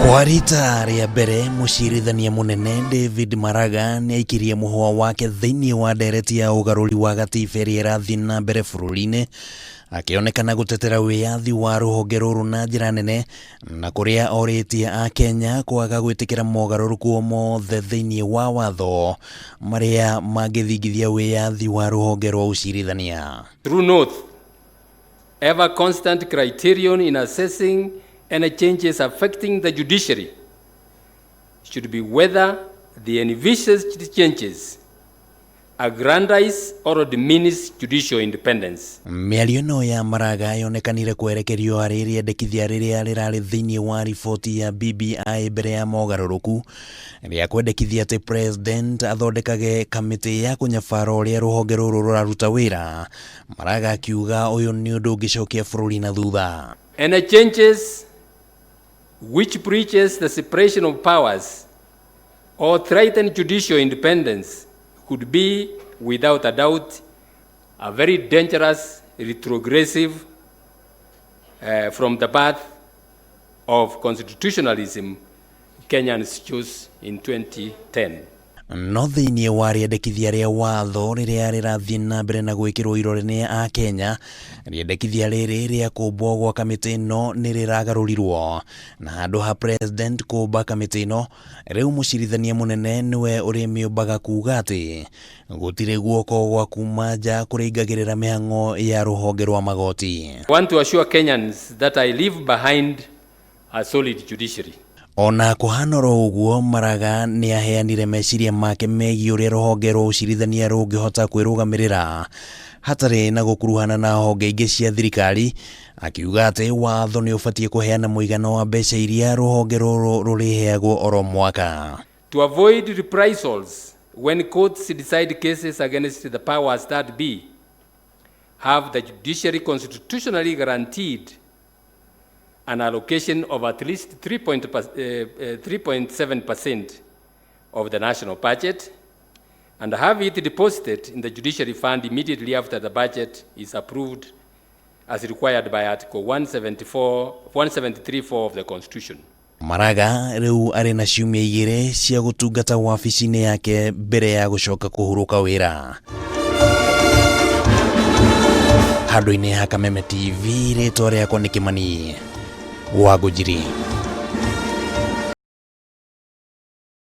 Kwa rita rĩa mbere mũcirithania mũnene David Maraga nĩ aikirie mũhũa wake thĩinĩ wa ndereti ya ũgarũri wa gatiba ĩrĩa ĩrathiĩ na mbere bũrũri-inĩ, akĩonekana gũtetera wĩyathi wa rũhonge rũrũ na njĩra nene na kũrĩa orĩtie Akenya kwaga gwĩtĩkĩra mogarũrũku o mothe thĩinĩ wa watho marĩa mangĩthingithia wĩyathi wa rũhonge rwa ũcirithania. True North, ever constant criterion in assessing any changes affecting the judiciary should be whether the envisaged changes aggrandize or diminish judicial independence. Mĩario ĩno ya Maraga yonekanire kwerekerio harĩ rĩendekithia rĩrĩa rĩrarĩ thĩinĩ wa riboti ya BBI mbere ya mogarũrũku rĩa kwendekithia atĩ President athondekage kamĩtĩ ya kũnyabara ũrĩa rũhonge rũrũ rũraruta wĩra. Maraga akiuga ũyũ nĩ ũndũ ũngĩcokia bũrũri na thutha. Any changes which breaches the separation of powers or threaten judicial independence could be, without a doubt, a very dangerous retrogressive from the path of constitutionalism Kenyans chose in 2010. No thĩinĩ wa rĩendekithia rĩa watho rĩrĩa rĩrathiĩ na mbere na gwĩkĩrwo irore nĩ Akenya, rĩendekithia rĩrĩ rĩa kũmbwo gwa kamĩtĩ ĩno nĩ rĩragarũrirwo na handũ ha President kũmba kamĩtĩ ĩno, rĩu mũcirithania mũnene nĩwe ũrĩmĩũmbaga kuga atĩ gũtirĩ guoko gwa kuma nja kũrĩingagĩrĩra mĩhang'o ya rũhonge rwa magoti. I want to assure Kenyans that I leave behind a solid judiciary. Ona kũhana oro ũguo, Maraga nĩ aheanire meciria make megiĩ ũrĩa rũhonge rwa ũcirithania rũngĩhota kwĩrũgamĩrĩra hatarĩ na gũkuruhana na honge ingĩ cia thirikari, akiuga atĩ watho nĩ ũbatiĩ kũheana mũigana wa mbeca iria rũhonge rũrũ rũrĩheagwo oro mwaka. To avoid reprisals when courts decide cases against the powers that be, have the judiciary constitutionally guaranteed an allocation of at least 3.7% of the national budget and have it deposited in the judiciary fund immediately after the budget is approved as required by Article 173(4) of the Constitution. Maraga rĩu arĩ na ciumia 2 cia gũtungata wabici-inĩ yake mbere ya gũcoka kũhurũka wĩra. Handũ-inĩ ha Kameme TV, rĩtwa rĩakwa nĩ Kĩmani wa Ngũnjiri.